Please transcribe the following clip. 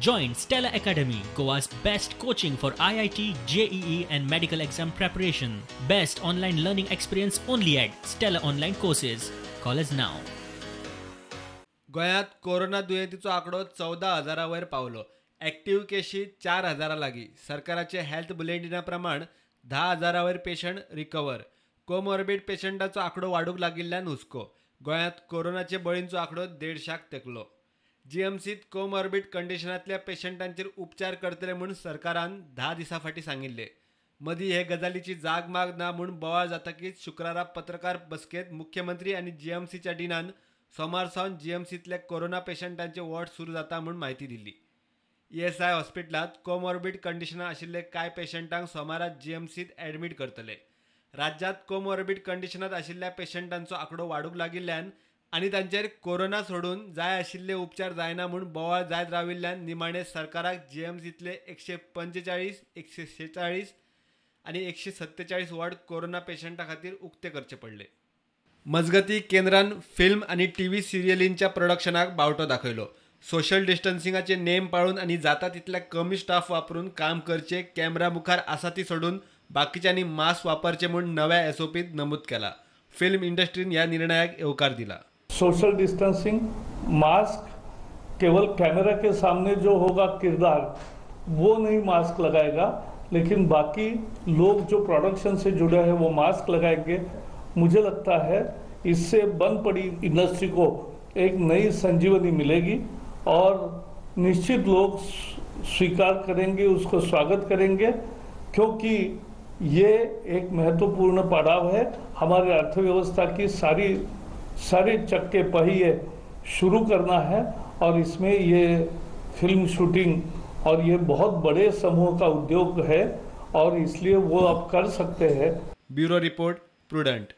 Join Stella Academy, Goa's best coaching for IIT, JEE and medical exam preparation. Best online learning experience only at Stella Online Courses. Call us now. गोंयांत corona दुयेंतीचो आंकडो 14,000 वयर पावलो. Active केशी 4,000 लागीं. सरकाराचे health बुलेटिना प्रमाण 10,000 वयर patient recover. Comorbid पेशंटाचो आंकडो वाडूंक लागिल्ल्यान हुस्को. गोंयांत कोरोनाचे बळींचो आंकडो 150 तेंकलो. जीएमसीत कोमॉर्बिड कंडिशनांतल्या पेशंटांचेर उपचार करतले म्हूण सरकारान 10 दिसां फाटीं सांगिल्लें. मदीं हे गजालीची जागमाग ना म्हूण बोवाळ जातकीच शुक्रारा पत्रकार बसकेंत मुख्यमंत्री आनी जीएमसीच्या डिनान सोमार सावन जीएमसींतल्या कोरोना पेशंटांचे वॉर्ड सुरू जाता म्हूण म्हायती दिली. ईएसआय हॉस्पिटलांत कोमॉर्बिड कंडिशनां आशिल्ले कांय पेशंटांक सोमारा जीएमसीत ॲडमीट करतले. राज्यांत कोमॉर्बिड कंडिशनांत आशिल्ल्या पेशंटांचो आंकडो वाडूंक लागिल्ल्यान आनी तांचेर कोरोना सोडून जाय आशिल्ले उपचार जायना म्हूण बोवाळ जायत राविल्ल्यान निमाणे सरकाराक जीएमसींतले 145, 146 आनी 147 वॉर्ड कोरोना पेशंटां खातीर उक्ते करचे पडले. मजगतीं केंद्रान फिल्म आनी टीव्ही सिरियलींच्या प्रोडक्शनाक बावटो दाखयलो. सोशल डिस्टन्सिंगाचे नेम पाळून आनी जाता तितल्या कमी स्टाफ वापरून काम करचे, कॅमेरा मुखार आसा ती सोडून बाकीच्यांनी मास्क वापरचे म्हूण नव्या एसओपींत नमूद केला. फिल्म इंडस्ट्रीन ह्या निर्णयाक येवकार दिला. सोशल डिस्टेंसिंग, मास्क, केवल कैमरा के सामने जो होगा किरदार वो नहीं मास्क लगाएगा, लेकिन बाकी लोग जो प्रोडक्शन से जुड़े हैं वो मास्क लगाएंगे. मुझे लगता है इससे बंद पड़ी इंडस्ट्री को एक नई संजीवनी मिलेगी और निश्चित लोग स्वीकार करेंगे, उसको स्वागत करेंगे, क्योंकि ये एक महत्वपूर्ण पड़ाव है हमारे अर्थव्यवस्था की. सारे चक्के पहिए शुरू करना है और इसमें ये फिल्म शूटिंग और ये बहुत बड़े समूह का उद्योग है और इसलिए वो आप कर सकते हैं. Bureau report, Prudent.